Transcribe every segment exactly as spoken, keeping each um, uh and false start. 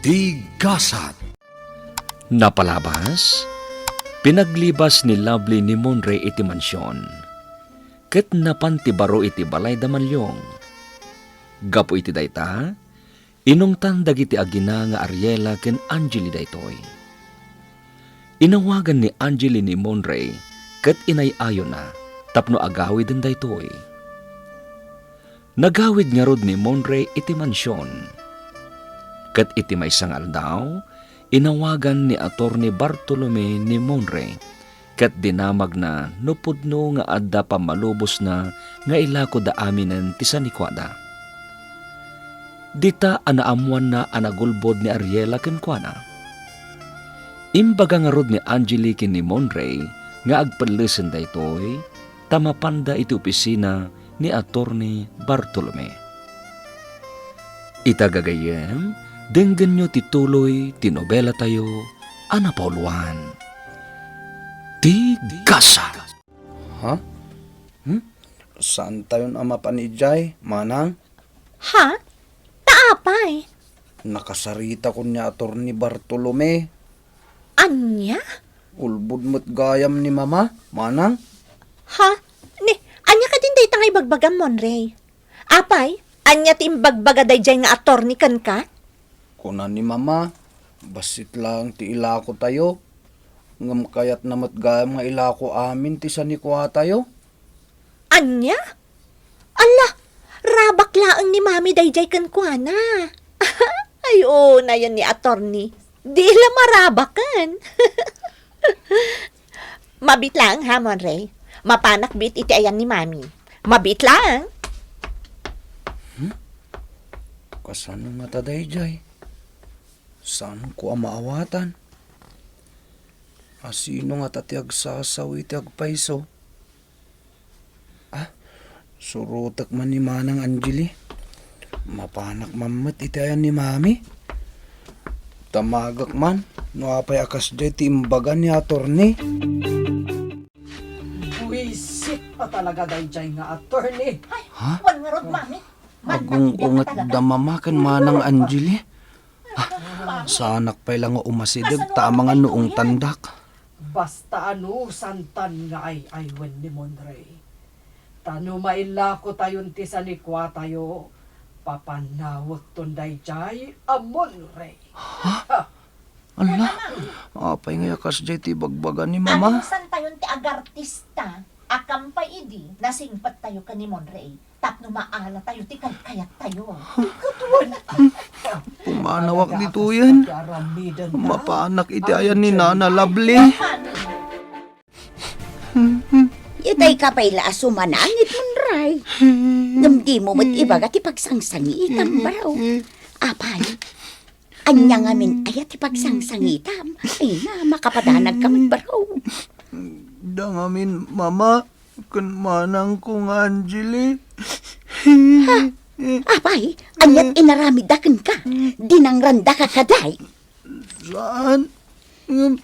Ti gasat. Napalabas, pinaglibas ni Lovely ni Monray iti mansion, ket napan ti baro iti balay da Manliong. Gapu iti dayta, inungtan dagiti agina nga Ariela ken Angeli daytoy. Inawagan ni Angeli ni Monray ket inay-ayona tapno agawiden daytoy. Nagawid ngarud ni Monray iti mansion. Ket iti maysa nga aldaw, inawagan ni Attorney Bartolome ni Monray ket dinamagna no pudno nga adda pammalubosna nga ilakoda aminen ti sanikuada. Dita a naammoanna a nagulbod ni Ariela kenkuana. Imbaga ngarud ni Angeli ken ni Monray nga agpellesen daytoy ta mapanda iti opisina ni Attorney Bartolome. Ita gagayyem, denggenyo ti tuloy ti nobelatayo a napauluan, Ti Gasat. Ha? Hmm? Saantayon a mapan idiay, manang? Ha? Ta apay? Nakasaritakon ni Attorney Bartolome. Ania? Ulbod met gayam ni Mama, manang. Ha? Ni, ania kadin dayta nga ibagbagam, Monray? Apay, ania ti imbagbaga daydiay nga attorney kenka? Kuna ni Mama, bassit laeng ti ilakotayo. Ngem kayatna met gayam nga ilako amin ti sanikuatayo. Ania? Alla, rabak laeng ni Mami daydiay kenkuana. Ay, unayen ni attorney. Di la marabaken. Mabiit laeng ha, Monray. Mapanak biit iti ayan ni Mami. Mabiit laeng. Hmm? Kasano ngata daydiay? Saanko a maawatan? A sino ngata ti agsasaw iti agpayso? Ah, surotek man ni Manang Angeli. Mapanak man met iti ayan ni Mami. Damagek man no apay a kasdiay ti imbaga ni attorney. Buisit a talaga daydiay nga attorney. Ha? Wen ngarud, Mami. Agung-unget da Mama ken Manang Angeli. Ah, saanak pay la nga umasideg ta amangan no ungtandak. Basta anusantan nga ay-aywen ni Monray. Ta no maillakotayon ti sanikuatayo, papannawekton daydiay a Monray. Ha? Alla, apay ngay a kasdiay ti ibagbaga ni Mama? Anusantayon ti agartista a kampay idi nasingpettayo ken ni Monray tapno maalatayo ti kaykayattayo. Pumanawak ditoyen. Mapanak iti ayan ni Nana Lovely. Itay ka pay la a sumanangit, Monray. Ngem dimo met ibaga ti pagsangsangitam, baro. Apay, ania ngamin aya ti pagsangsangitam? Ay na, makapadanag ka met, baro. Da ngamin, Mama, ken manangko nga Angeli. Ha? Apay, aniat inaramidda kenka? Dinangrandaka kadi? Saan? Ngem,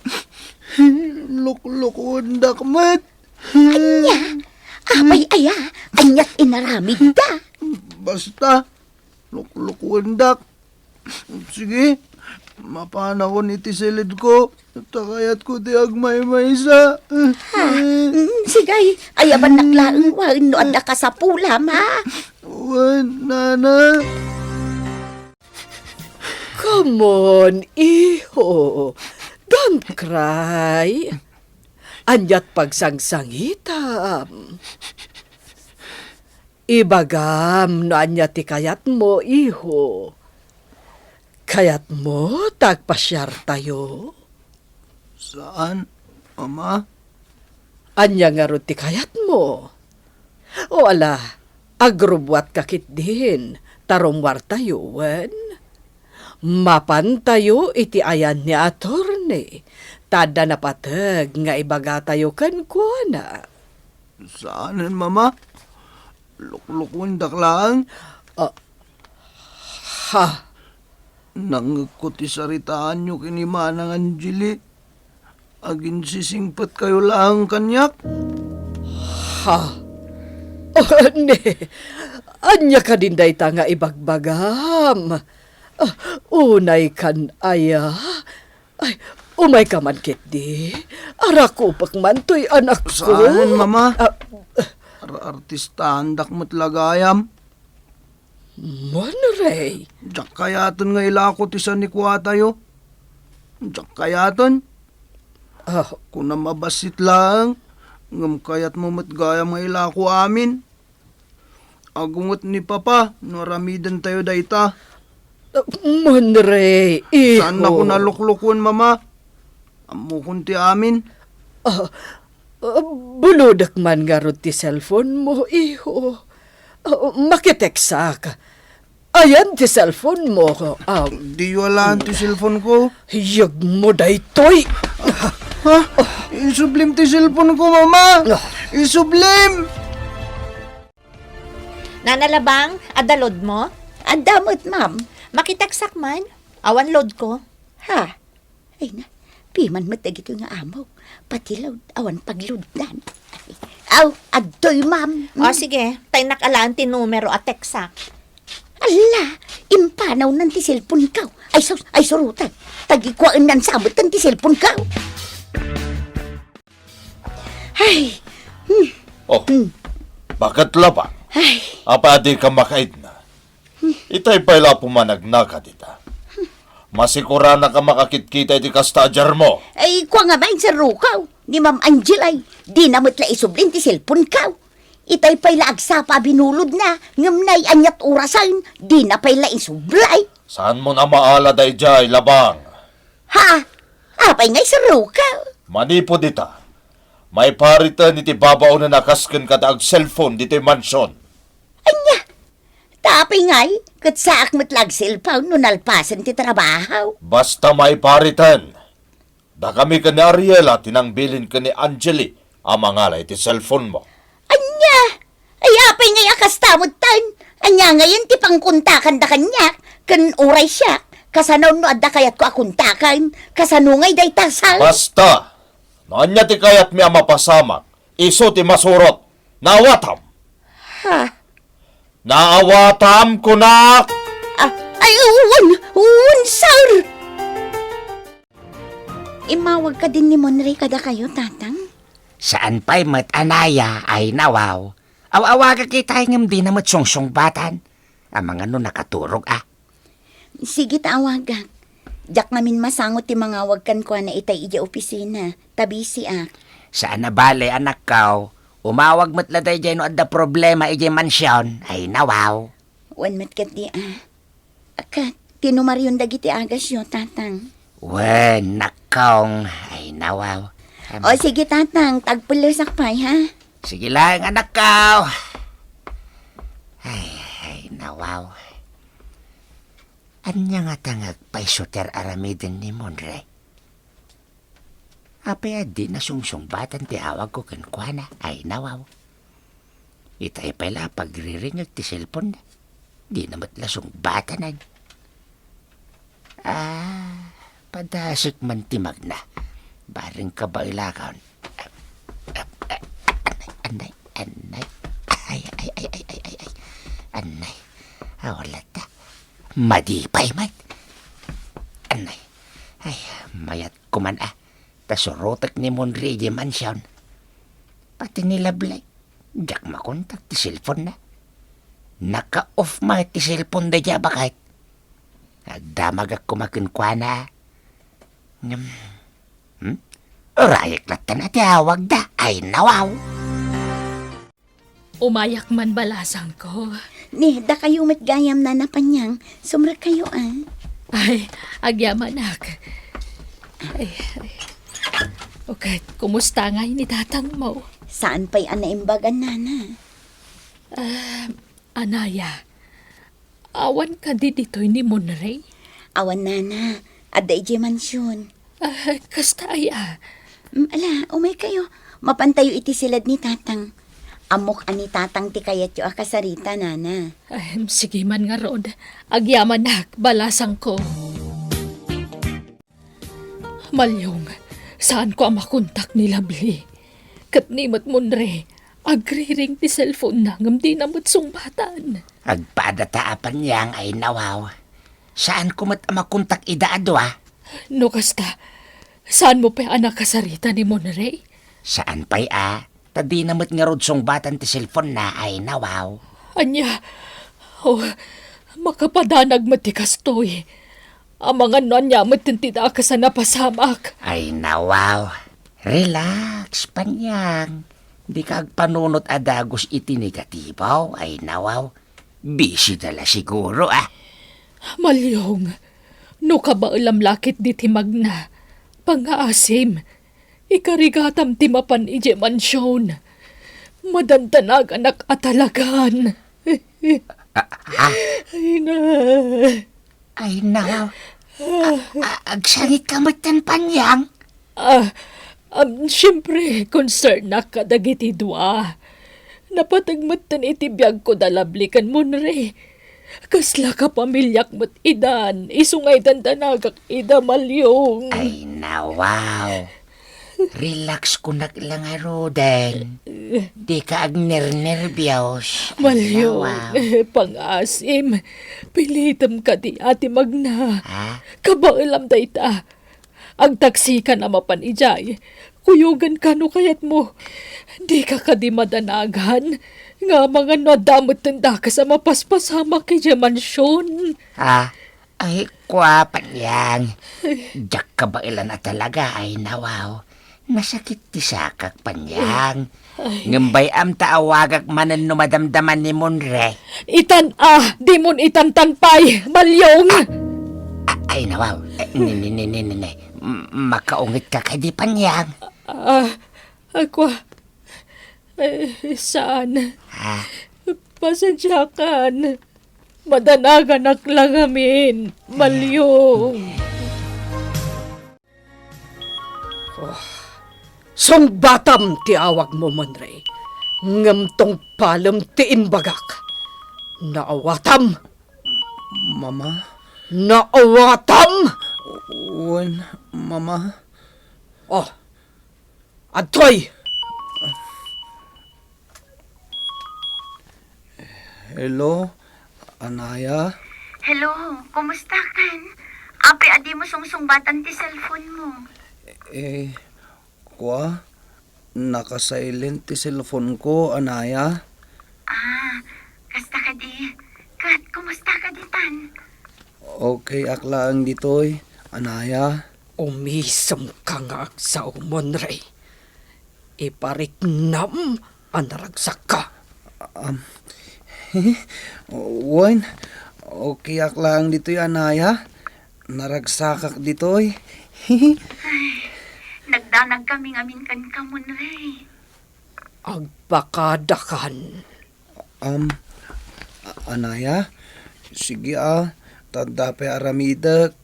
luklukuendak met. Ania? Apay aya? Aniat inaramidda? Basta, luklukuendak. Sige, mapanakon iti silidko. Ta kayatko ti agmaymaysa. Ha? Mm, sige, ayabannak laeng wen no adda kasapulam, ha? Wen, Nana. Come on, iho. Don't cry. Aniat pagsangsangitam? Ibagam no ania ti kayatmo, iho. Kayatmo ta agpasiartayo? Saan, Mama. Ania ngarud ti kayatmo? O ala, agrubbuatka ketdin, ta rummuartayo, wen? Mapantayo iti ayan ni attorney, ta adda napateg nga ibagatayo kenkuana. Saanen, Mama. Luklukuendak laeng. Ah, ha? Nangngegko ti saritaanyo ken ni Manang Angeli. Aginsisingpetkayo laeng kaniak. Ha? O, ne, ania kadin dayta nga ibagbagam? Ah, unay kan aya? Ay, umayka man ketdi. Arakupek man toy anakko. Saan, Mama. Ah, Ar-artistaandak met la gayam. Monrey. Diak kayaten nga ilako ti sanikuatayo. Diak kayaten. Ah. Kunam a bassit laeng, ngem kayatmo met gayam nga ilako amin. Agunget ni Papa no aramidentayo dayta. Monrey, iho. Saannakon a luklukon, Mama. Ammokon ti amin. Ah, ah, bulodek man ngarud ti cellphone mo, iho. Ah, makitekstak. Ayan ti cellphone mo. Ah, Diyo alaen ti cellphone ko. Hiyag mo daytoy. Ha? Isublim ti cellphone ko, Mama. Ah. Isublim! Nana Labang, adda load mo? Adda met, ma'am. Makitekstak man. Awan load ko. Ha? Ay na, piman met dagitoy nga amok. Pati load, awan pagloaddan. Aw, adtoy, ma'am. O, sige. Taynak alaen ti numero a tekstak. Ala, impanawnan ti cellphone ko. Ay, sus, ay, surutan. Tagikuaennan sa metten ti cellphone ko. Ay. Hmm. Oh, Hmm. Bakit, Labang? Ay. Apay a dika makaidna? Itay pay la pumanagnaka dita. Masikuranaka makakitkita iti kasta a diyar mo. Ay, kua nga main sa rukaw. Ni Ma'am Angel ay, dina met la isublin ti cellphone ko. Itay pay la agsapa a binulodna, ngem nay aniat orasen, dina pay la isublay. Saan mo na maala daydiay, Labang? Ha? Apay nga isuruka? Manipud ita, maipariten iti babaonen a kas ken kada agcellphone ditoy mansion. Ania? Ta apay ngay, ket saak met la agcellphone no nalpasen ti trabaho. Basta maipariten. Dakami ken ni Ariela ti nangbilin ken ni Angeli a mangala iti cellphone mo. Ania? Ay, apay ngay a kasta metten? Ania ngayen ti pangkontakanda kaniak? Ken uray siak, kasano no adda kayatko a kontaken? Kasano ngay dayta, sir? Basta! No ania ti kayatmi a mapasamak, isu ti masurot. Naawatam? Ha? Naawatam, kunak! Ah, ay, wen, wen, sir! Immawag kadin ni Monrey kadakayo, Tatang? Saan pay met a naya, ay nawaw. Aw-awagak itay ngem dina met sungsungbatan. Amangan no nakaturog a. Sige ta awagak. Diak ngamin masango ti mangawag kenkuana itay idiay opisina, ta bisiak. Saan a bale, anakko. Umawag met la daydiay no adda problema idiay mansion. Ay nawaw. Wen met ketdi a. Ket, ti numaryon dagiti agasyo, Tatang? Wen, nakkong. Ay nawaw. Am- O sige, Tatang, tagpellesak pay, ha? Sige laeng, anakko. Ay, ay, nawaw. Ania ngata nga agpayso ti ar-aramiden ni Monrey? Apay a dina sungsungbatan ti awagko kenkuana? Ay nawaw. Itay pay la a pagriringek ti cellphone-na. Dina met la sungbatanan. Ah, padasek man ti magna. Bareng kabaelakon. Anay, anay, anay. Ay, ay, ay, ay, ay, ay, ay. Anay. Aw, latta. Madi pay met. Anay. Ay, mayat ko man a. Ta surotek ni Monrey idiay mansion. Pati ni Lovely. Diak makontak ti cellphone-na. Naka-off met ti cellphone daydiay a baket. Agdamagak koma kenkuana. Ngem, hmm? Urayek latta a ti awagda. Ay, nawaw. Umayak man, balasangko. Ni, dakayo met gayam, Nana Panyang. Sumrekkayo, a. Ay, agyamanak. Ay, ay. O ket, kumusta ngay ni tatangmo? Saan pay a naimbagan, Nana? Ah, anaya, awan kadi ditoy ni Monrey? Awan, Nana. Adda idiay mansion. Ah, kasta aya? Mm, ala, umaykayo. Mapantayo iti silad ni Tatang. Ammok a ni Tatang ti kayatyo a kasarita, Nana. Ay, sige man ngarud. Agyamanak, balasangko. Malyong, saanko a makontak ni Lovely. Ket ni met Monrey, agriring ti cellphone-na ngem dina met sungbatan. Agpadata a Panyang, ay nawaw. Saanko met a makontak ida a dua. No kasta, saanmo pay a nakasarita ni Monray? Saan pay a, ta dina met ngarud sungbatan ti cellphone-na, ay nawaw. Ania? Oh, makapadanag met ti kastoy. Amangan no ania met ti dakes a napasamak. Ay nawaw. Relax, Panyang. Dika agpanunot a dagus iti negatibo, ay nawaw. Busy da la siguro, ah. Malyong, no kabaelam la ketdi ti magna, pangngaasim, ikarigatam ti mapan idiay mansion. Madandanaganak a talagan. Ah, ah? Ay na. Ay, nawaw. A-, a-, agsangitka metten, Panyang? Ah, um, siempre, concernnak kadagiti dua. Napateg metten iti biagko da Lovely ken Monray. Kasla kapamiliak met idan, isu nga idandanagak ida, Malyong. Ay, nawaw. Relax kunak la ngaruden. Dika agnernerbios. Malyong, pangngaasim. Pilitem kadi a ti magna. Ha? Kabaelam dayta. Agtaksikan a mapan idiay. Kuyoganka no kayatmo. Dika kadi madanagan. Nga amangan no adda metten dakes a mapaspasamak idiay mansion. Ha? Ay, kua, Panyang. Diak kabaelan a talaga, ay nawaw. Nasakit ti sakak, Panyang. Ay. Ngem bay-am ta awagak manen no madamdaman ni Monray. Itan a, dimon itantan pay, Malyong! Ah, ah, ay, nawaw. Eh, ni, ni, ni, ni, ni, ni. M-, makaungetka kadi, Panyang? Ah, ako, eh, saan? Ah. Pasensiakan. Madanaganak la ngamin, Malyong. Oh, sungbatam ti awagmo, Monray. Ngem tungpalem ti imbagak. Naawatam. Mama? Naawatam! Wen, Mama. Oh, adtoy! Hello, Anaya? Hello, kumusta kan? Apay a dimo sungsungbatan ti cellphone mo? Eh, kua, naka-silent ti cellphone ko, Anaya. Ah, kasta kadi. Ket kumusta kadi tan? Okay ak laeng ditoy, Anaya. Umisemka nga agsao, Monray. Ipariknam a naragsakka. Um, wen, okay ak laeng ditoy, Anaya. Naragsakak ditoy. Ay, nagdanagkami ngamin kenka, Monray. Agpakadakan. Um, a-, Anaya, sige a, ta adda pay aramidek.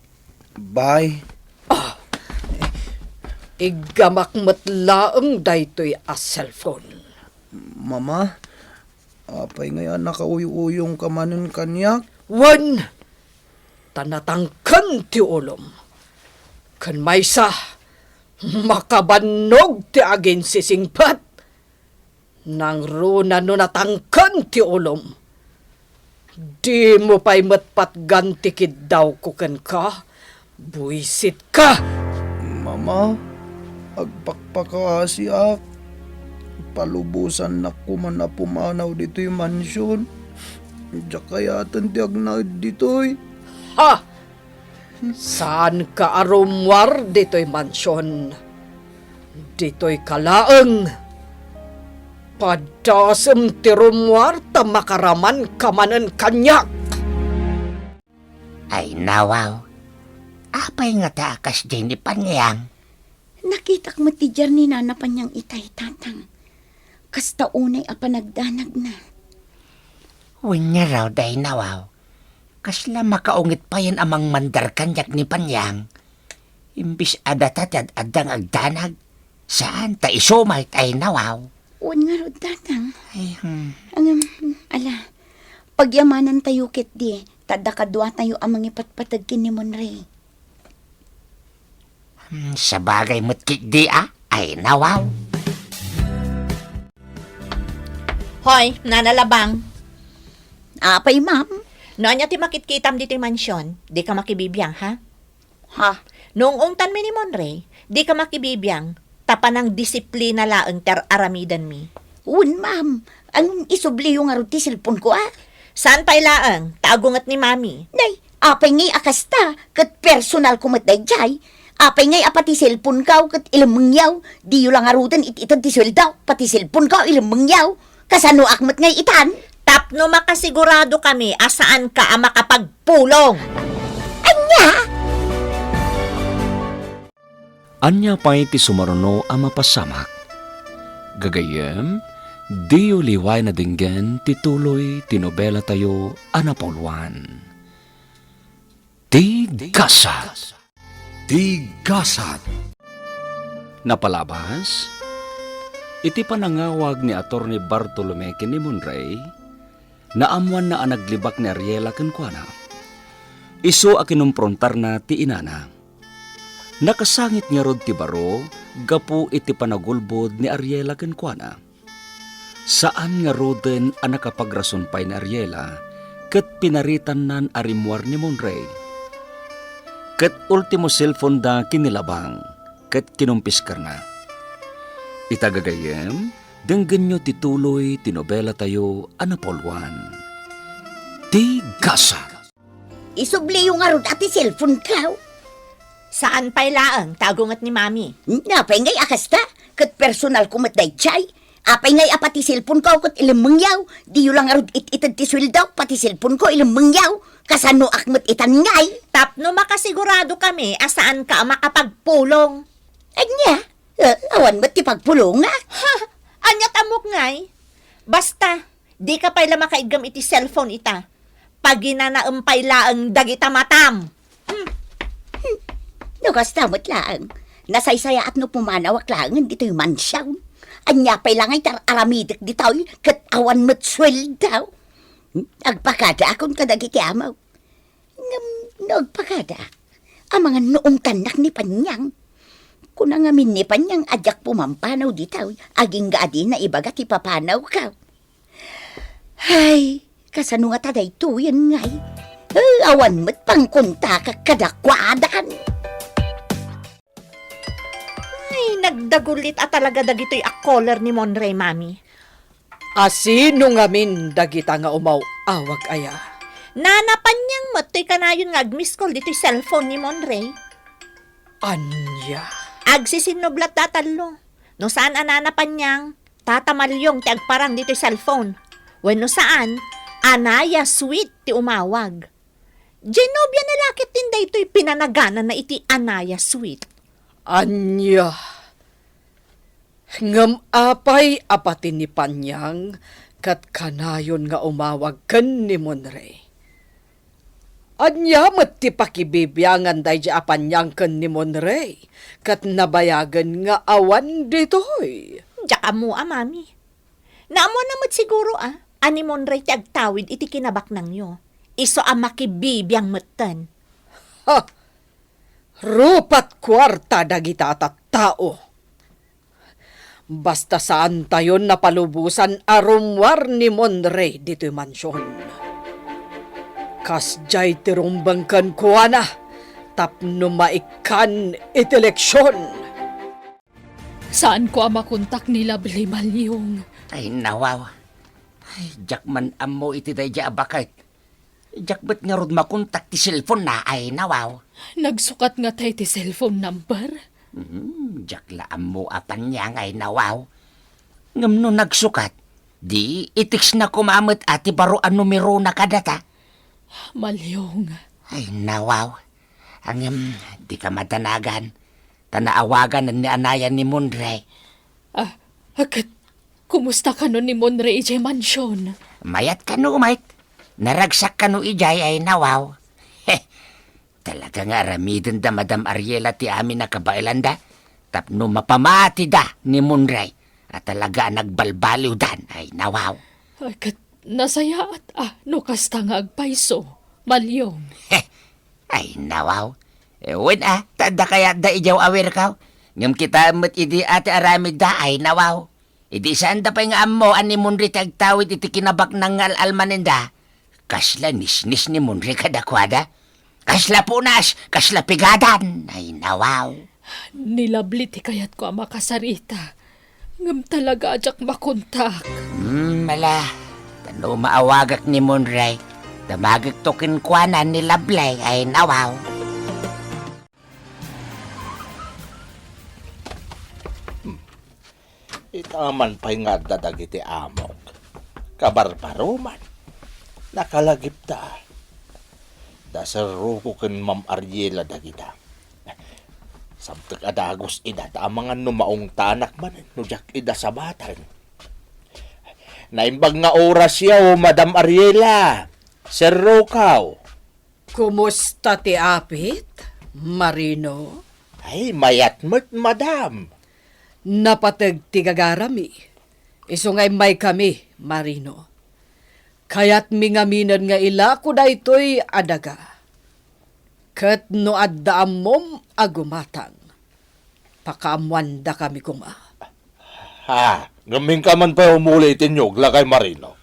Bye. Ah, iggamak met laeng daytoy a cellphone. Mama, apay ngay a nakauy-uyongka manen kaniak? Wen, ta natangken ti ulom. Ken maysa, makabannog ti aginsisingpet. Nangruna no natangken ti ulom. Dimo pay met patgan ti kiddawko kenka, buisitka. Mama, agpakpakaasiak. Palubosannak koman a pumanaw ditoy mansion. Diak kayaten ti agnaed ditoy. Ha! Saanka a rummuar ditoy mansion. Ditoyka laeng. Padasem ti rummuar ta makaramanka manen kaniak. Ay, nawaw. Apay ngata a kasdiay ni Panyang? Nakitak met ti diar ni Nana Panyang itay, Tatang. Kasta unay a panagdanagna. Wen ngarud, ay nawaw. Kasla makaunget payen a mangmandar kaniak ni Panyang. Imbis a data ti ad-adda nga agdanag, saan ta isu met, ay nawaw. Wen ngarud, Tatang. Ay, hmm. Ngem, ala, pagyamanantayo ketdi, ta adda kaduatayo a mangipatpateg ken ni Monray. Hmm, sabagay met ketdi a, ay nawaw. Hoy, Nana Labang. Apay, ma'am? No ania ti makitkitam ditoy mansion, dika makibibiang, ha? Ha? No ung-ungtanmi ni Monray, dika makibibiang, ta panangdisiplina laeng ti ar-aramidenmi. Wen, ma'am. Ang isubliyo ngarud ti cellphone ko, a? Saan pay laeng, ta agunget ni Mami. Nay, apay ngay a kasta, ket personal ko met daydiay. Apay ngay a pati cellphone kaw ket ilemmengyaw, diyo la ngaruden it-ited ti sueldaw, pati cellphone kaw ilemmengyaw. Kasanoak met ngay itan? Tapno makasigurado kami a saanka a makapagpulong. Ania? Ania pay ti sumaruno a mapasamak? Gagayyem, diyo liwayan a denggen ti tuloy ti nobelatayo a napauluan, Ti Gasat. Ti Gasat. Napalabas, iti panangawag ni Attorney Bartolome ken ni Monray, naammoanna a naglibak ni Ariela kenkuana. Isu a kinumprontarna ti inana. Nakasangit ngarud ti baro gapu iti panagulbod ni Ariela kenkuana. Saan ngaruden a nakapagrason pay ni Ariela ket pinaritannan a rimmuar ni Monray. Ket ultimo cellphone-da kinilabang ket kinumpiskarna. Ita gagayyem, denggenyo ti tuloy ti nobelatayo a napauluan, Ti Gasat. Isubliyo ngarud a ti cellphone kaw? Saan pay laeng, ta agunget ni Mami. Napay ngay a kasta, ket personal ko met daydiay. Apay ngay a pati cellphone kaw ket ilemmengyaw? Diyo la ngarud it-ited ti sueldaw, pati cellphone ko ilemmengyaw. Kasanoak met itan ngay? Tapno makasigurado kami a saanka a makapagpulong. Ania? Eh, awan met ti pagpulongak. Ha? Ania ti ammok ngay? Basta, dika pay la makaiggem iti cellphone ita. Paginanaem pay laeng dagita matam. Hmm. Hmm. No kasta met laeng, nasaysayaat no pumanawak laengen ditoy mansion. Ania pay la ngay ti ar-aramidek ditoy ket awan met sueldo. Hmm. Agpakadaakon kadagiti amok. Ngem no agpakada, amangan no ungtannak ni Panyang. Kuna ngamin ni Panyang a diak pumampanaw ditoy, agingga a dina ibaga ti papanawko. Hay, kasano ngata daytoyen ngay? Eh, awan met pangkontakak kadakuadan. Ay, nagdagulit a talaga dagitoy a caller ni Monray, Mami. A sino ngamin dagita nga umaw-awag aya? Nana Panyang met toy kanayon nga ag-miss call ditoy cellphone ni Monray. Ania? Agsisinublat da tallo. No saan a Nana Panyang, Tata Malyong ti agparang ditoy cellphone. Wenno saan, Anaya Sweet ti umawag. Genovia na la ket daytoy pinanaganana iti Anaya Sweet. Ania? Ngem apay a pati ni Panyang ket kanayon nga umawag ken ni Monray? Ania met ti pakibibiangan daydi a Panyang ken ni Monray ket nabayagen nga awan ditoy? Diak ammo a, Mami. Naammoanna met siguro a, a ni Monray ti agtawid iti kinabaknangyo. Isu a makibibiang metten. Ha! Rupat kuarta dagita a tattao. Basta saantayon napalubosan a rummuar ni Monray ditoy mansion. Kasdiay ti rumbeng kenkuana tapno maikkan iti leksion. Saanko a makontak ni Lovely, Malyong. Ay, nawaw. Ay, diak man ammo iti daydi a baket. Diak met ngarud makontak ti cellphone na, ay, nawaw. Nagsukat ngata iti cellphone number? Hmm, diak la ammo a Panyang, ay, nawaw. Ngem no nagsukat, di i-text na koma met a ti baro a numero na kadata. Malyong. Ay, nawaw. Ngem, dika madanagan. Ta naawagan ni Anaya ni Monray. Ah, ah, ket kumusta kano ni Monray idiay mansion? Mayat kano met. Naragsak kano idiay, ay, nawaw. Heh, talaga nga aramidenda Madam Ariela ti amin a kabaelanda tapno mapamatida ni Monray a talaga a nagbalbaliwdan, ay, nawaw. Ay, ket nasayaat a no kasta nga agpayso, Malyong. Heh, Ay, nawaw. Eh, wen a, ta adda kayatda idiay awerkaw. Ngem kitaem met idi a ti aramidda, ay, nawaw. Idi saanda pay nga ammo a ni Monray ti agtawid iti kinabaknang nga al-almanenda, Kasla nisnis ni Monray kadakuada? Kasla punas, kasla pigadan. Ay, nawaw. Ni Lovely ti kayatko a makasarita. Ngem talaga a diak makontak. Hmm, ala. Ta no maawagak ni Monray, damagekto kenkuana ni Lovely. Ay, nawaw. Ita man pay nga adda dagiti amok. Kabarbaro man. Nakalagipda. Da serroko ken Ma'am Ariela dagita. Sabtek a dagus ida ta amangan no maungtanak manen no diak ida sabatan. Naimbag nga oras yaw, Madam Ariela. Serrokaw. Kumusta ti apit, Marino? Ay, mayat met, madam. Napateg ti gagarami. Isu nga immaykami, Marino. Kayatmi ngaminen nga ilako daytoy a daga. Ket no adda ammom a gumatang, pakaammoandakami koma. Ha, ngem inka man pay umuli iti niog, lakay Marino.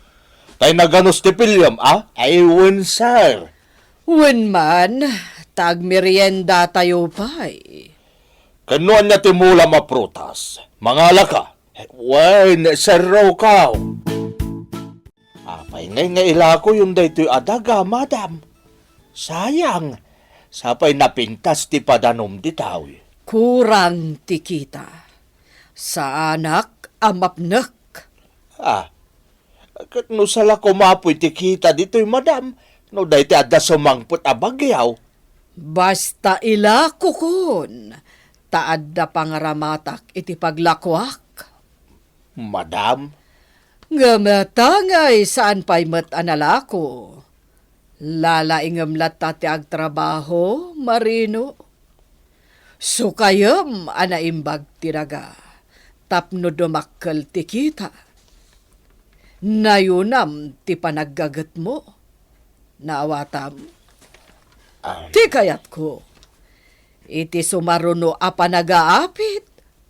Tay naganus ti pilem, a? Ay, wen, sir. Wen man, ta agmeriendatayo pay. Ken no ania ti mulam a prutas? Mangalaka? Wen, serrokaw. Apay ngay nga ilakoyon daytoy a daga, madam? Sayang, sapay napintas ti padanom ditoy. Kurang ti kita. Saanak a mapnek. Ah, ket no sala koma apoy ti kita ditoy, madam, no daytoy adda sumangpet a bagyaw? Basta ilakokon, ta adda pangaramatak iti paglakoak. Madam? Ngem ta ngay saan pay met a nalako. Lalaingem latta ti agtrabaho, Marino. Sukayem a naimbag ti daga tapno dumakkel ti kita. Nayunam ti panaggagetmo. Naawatam? Ah. Ti kayatko, iti sumaruno a panagaapit,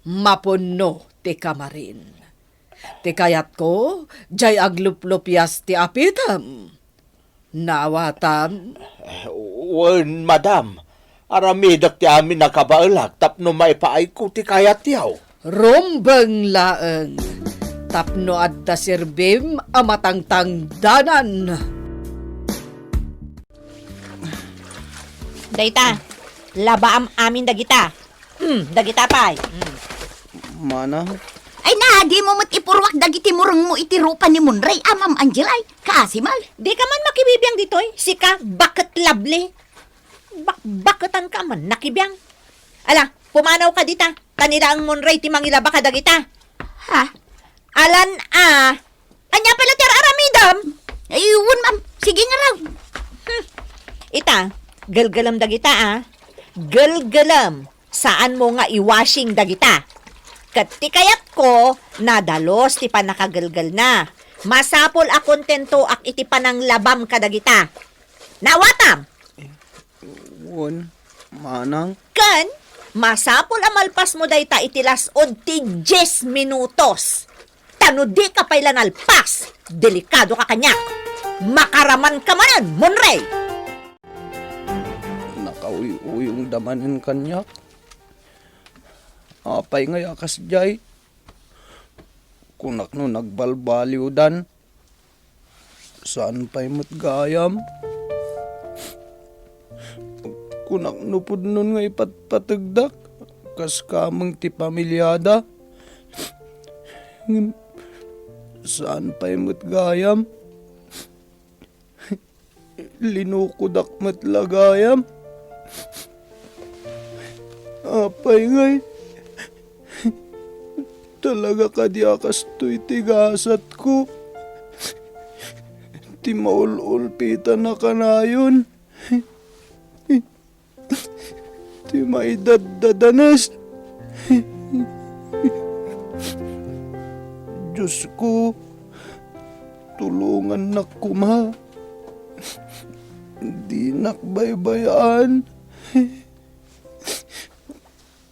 mapunno ti kamarin. Ti kayatko, diay agluplupias ti apitem. Naawatam? Eh, wen, madam. Aramidek ti amin a kabaelak tapno maipaayko ti kayatyo. Rumbeng laeng tapno adda serbim a matangtangdanan. Dayta, labaam amin dagita. Hmm, dagita pay. Hmm. Manang? Ay na, dimo met ipurruak dagiti murengmo iti rupa ni Monray a Ma'am Angel ay, kaasimal. Dika man makibibiang ditoy, sika, baket Lovely. Bakbaketanka man, nakibiang. Ala, pumanawka dita, ta ni laeng Monray ti mangilaba kadagita. Ha? Alan a, Ania pay la ti ar-aramidem? Ay, wen, ma'am. Sige ngarud. Hmm. Ita, gelgelem dagita, a. Gelgelem. Saanmo nga i-washing dagita. Ket ti kayatko, nadalus ti pannakagelgelna. Masapul a kontentoak iti pananglabam kadagita. Naawatam? Wen, manang. Ken, masapul a malpasmo dayta iti las-ud ti dies minutos. Ta no dika pay la nalpas, delikadoka kaniak. Makaramanka manen, Monray! Nakauy-uyongda manen kaniak. Apay ngay a kasdiay? Kunak no nagbalbaliwdan. Saan pay met gayam? Kunak no pudnon nga ipatpategdak, kas kameng ti pamiliada. Ngem saan pay met gayam? Linukodak met la gayam. Apay ngay, talaga kadi a kastoy ti gasatko? Ti maul-ulpitan a kanayon. Ti maidaddadanes. Diosko, tulongannak koma. Dinak baybay-an.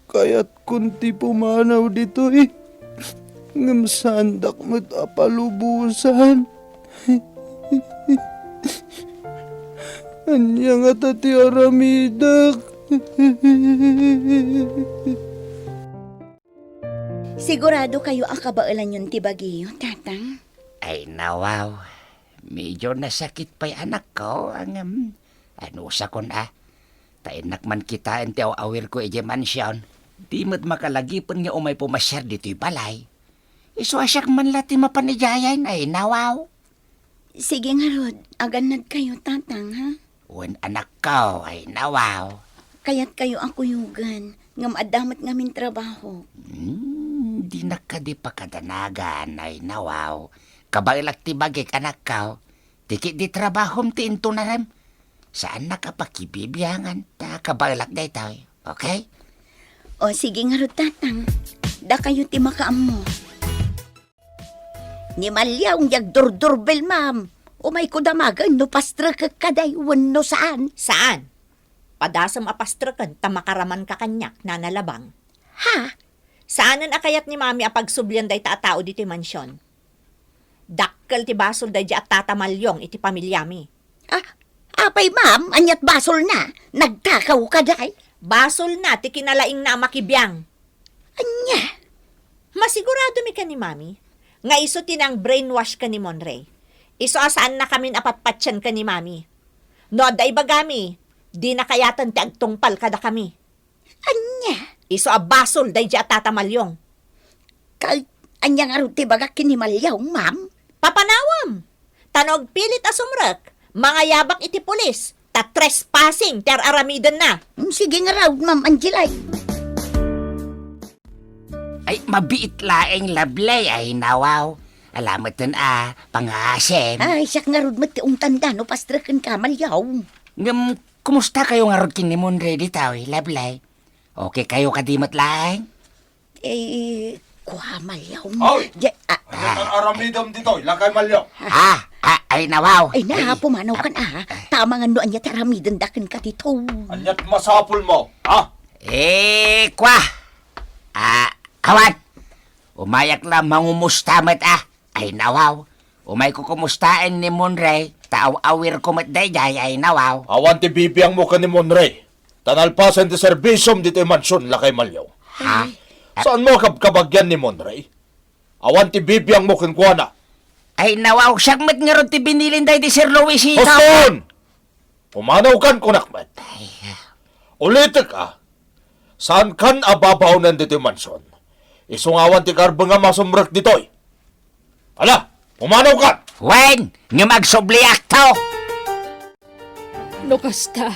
Kayatkon ti pumanaw ditoy, ngem saandak met a palubosan. Ania ngata ti aramidek? Sigurado kayo a kabaelanyon ti bagiyo, Tatang? Ay, nawaw. Medyo nasakit pay anakko, ngem anusakon a. Ta innak man kitaen ti aw-awirko idiay mansion. Di met makalagipen nga umay pumasiar ditoy balay. Isu a siak man la ti mapan idiayen, ay, nawaw. Sige ngarud, agannad kayo, Tatang, ha? Wen anakko, ay, nawaw. Kayat kayo a kuyogan, ngem adda met ngamin trabaho. Hmm, dinak kadi pakadanagan, ay, nawaw. Kabaelak ti bagik, anakko. Ti ketdi trabahom ti intunarem. Saannak a pakibibiangan, ta kabaelak daytoy. Okay? O, sige ngarud, Tatang. Dakayo ti makaammo. Ni Maliaw nga agdurdurbel, ma'am. Umayko damagen no pastrekek kadi wenno saan. Saan? Padasem a pastreken ta makaramanka kaniak, Nana Labang. Ha? Saanen a kayat ni Mami a pagsublian dayta a tao ditoy mansion. Dakkel ti basol daydi a Tata Maliong iti pamilyami. Ah, apay, ma'am, aniat basolna? Nagtakaw kadi? Basolna ti kinalaingna a makibiang. Ania? Masiguradomi ken ni Mami nga isu ti nang-brainwash ken ni Monrey. Isu a saannakamin a patpatian ken ni Mami. No adda ibagami, dina kayaten ti agtungpal kadakami. Ania? Isu a basol daydi a Tata Maliong. Kay, ania ngarud ti ibagak ken ni Maliong, ma'am? Papanawem! Ta no agpilit a sumrek, mangayabak iti pulis, ta trespassing ti ar-aramidenna. Mm, sige ngarud, Ma'am Angelay. Ay, mabiit laeng, Lablay, ay, nawaw. Alameten a pangasem. Ay, siak ngarud met ti ungtanda no pastrekenka, Maliaw. Ngem, kumusta kayo ngarud ken ni Monrey ditoy, Lablay? Okay kayo kadi met laeng? Eh, kua, Maliaw. Hoy! Di, ah, Ania ti ar-aramidem ditoy, lakay Maliaw? Ah, ah, ay, nawaw. Ay, na, ay, pumanaw kan, ah, ah. Tama nga no ania ti aramidenda kenka ditoy. Aniat masapulmo, ha? Eh, kua. Ah, awan. Umayak la mangumusta met, ah. Ay, nawaw. Umayko kumustaen ni Monrey, ta aw-awirko met daydiay, ay, nawaw. Awan ti bibiangmo ken ni Monrey. Ta nalpasen ti serbisyom ditoy mansion, lakay Maliaw. Ha? Saanmo a kabkabagian ni Monrey? Awan ti bibiangmo kenkuana. Ay, nawaw, siak met ngarud ti binilin daydi Sir Luisito. Huston! Pumanawkan, kunak met. Ay, ah. Ulitek, ah. Saankan a babaonen ditoy mansion. Isu nga awan ti karbengam a sumrek ditoy. Ala, pumanawkan! Wen, ngem agsubliakto! No kasta,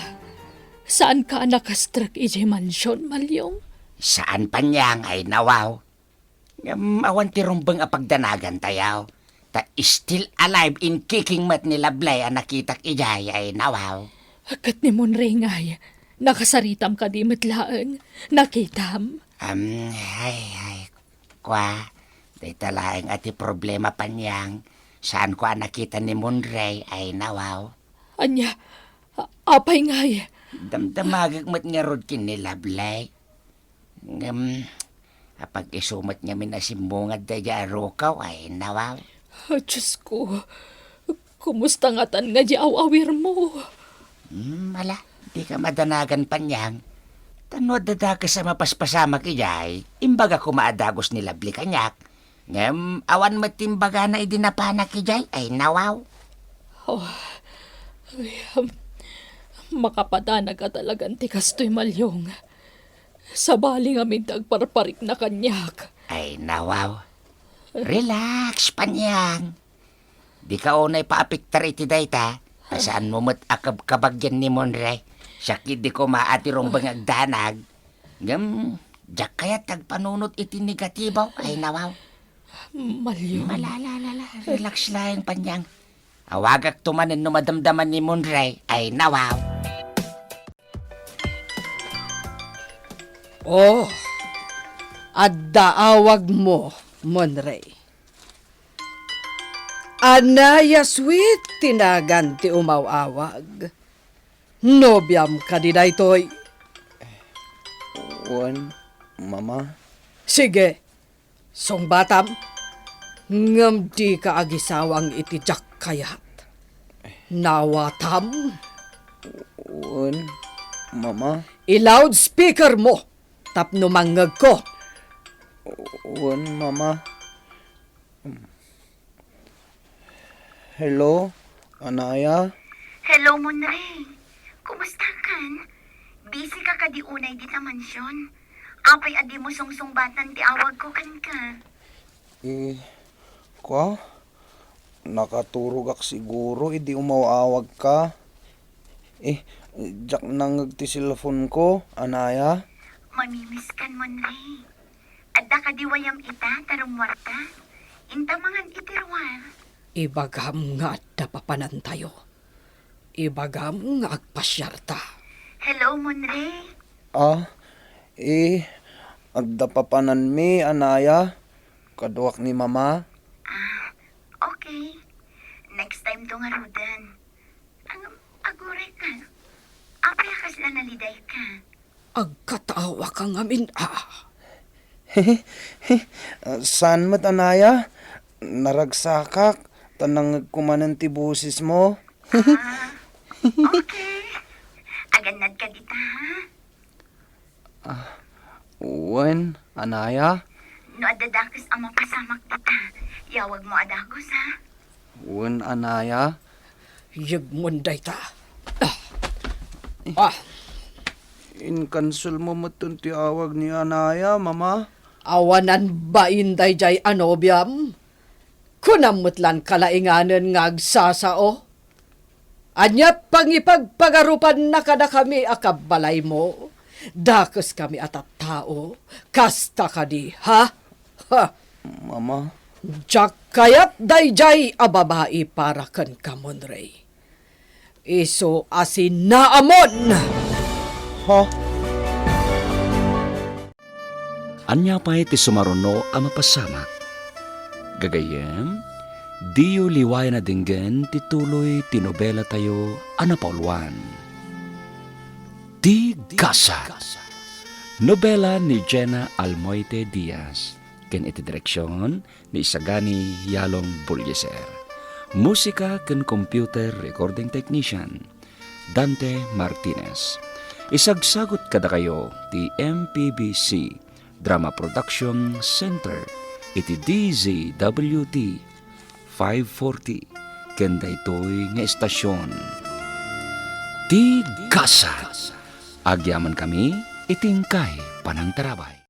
saanka a nakastrek idiay mansion, Maliaw? Saan, Panyang, ay, nawaw. Ngem awan ti rumbeng a pagdanagantayo, ta still alive and kicking met ni Lablay a nakitak idiay, ay, nawaw. Ket ni Monrey ngay, nakasaritam kadi met laeng, nakitam? Am, ay, ay, kua, dayta laeng a ti problema, Panyang, saanko a nakita ni Monrey, ay, nawaw. Ania, a-, apay ngay? Damdamagek met ngarud ken ni Lablay. Ngem, apag-isu met ngamin a simmungad daydiay a rukaw, ay, nawaw. Ah, Diosko, kumusta ngatan nga di aw-awirmo? Hmm, ala, dika madanagan, Panyang. Ta no adda dakes a mapaspasamak idiay, imbaga koma a dagus ni Lablay kaniak. Ngem awan met ti imbagana idi napanak idiay, ay, nawaw. Oh, ay, um, makapadanag a talagan ti kastoy, Maliaw. Sabali ngamin ti agparparikna kaniak. Ay, nawaw. Relax, Panyang. Dika unay paapiktar iti dayta, ta saanmo met a kabkabagian ni Monrey. Siak idi koma a ti rumbeng agdanag. Ngem, diak kayat ti agpanunot iti negatibo, ay, nawaw. Maliaw. Ala, ala, ala, ala. Relax laeng, Panyang. Awagakto manen no madamdama ni Monrey, ay, nawaw. Oh, adda awagmo, Monrey. Ania a sweet ti nagan ti umaw-awag. Nobiam kadi daytoy? Wen, Mama. Sige, sungbatam, ngem dika agisawang iti diak kayat. Nawatam? Wen, Mama. I-loudspeaker mo tapno mangngegko. Wen, Mama. Hello, Anaya? Hello, Monray. Kumusta kan? Busy ka kadi unay dita mansion? Apay a dimo sungsungbatan ti awagko kenka? Eh, kwa? Nakaturogak siguro idi umaw-awagka. Eh, diak nangngeg ti cellphone ko, Anaya. Mamimiskan, Monray. Adda kadi wayam ita ta rummuarta? Inta mangan iti ruar. Ibagam nga adda papanantayo. Ibagam nga agpasiarta. Hello, Monray. Ah, eh, adda papananmi, Anaya. Kaduak ni Mama. Ah, okay. Next time to ngaruden. Ang aguray ka. Apay a kasla naliday ka? Agkatawa ka ngamin, ah. Saan met, Anaya? Naragsakak, ta nangngegko manen ti boses mo. Ah, okay. Agannad ka dita, ha? Ah, wen, Anaya? No adda dakes a mapasamak dita, yawag mo a dagus, ha? Wen, Anaya? Yegmon dayta. Ah. Ah. Inkanselmo metten ti awag ni Anaya, Mama? Awanan bain daydiay a nobiam? Kunam met lan kalainganen nga agsasao? Ania pangipagpagarupanna kadakami a kabbalaymo? Dakeskami a tattao, kasta kadi, ha? Ha? Mama. Diak kayat daydiay a babai para kenka, Monray. Isu a sinaamon! Ha? Ania pay ti sumaruno a mapasamak? Gagayyem, diyo liwayan a denggen ti tuloy ti nobelatayo a napauluan, Ti Gasa. Nobela ni Jena Almoite Diaz, ken iti direksion ni Isagani Yalong Bullieser. Musika ken computer recording technician, Dante Martinez. Isagsagut kadakayo ti M P B C Drama Production Center iti D Z W T five forty ken daytoy nga estasion. Ti Gasa. Agyamankami iti inkay panangtarabay.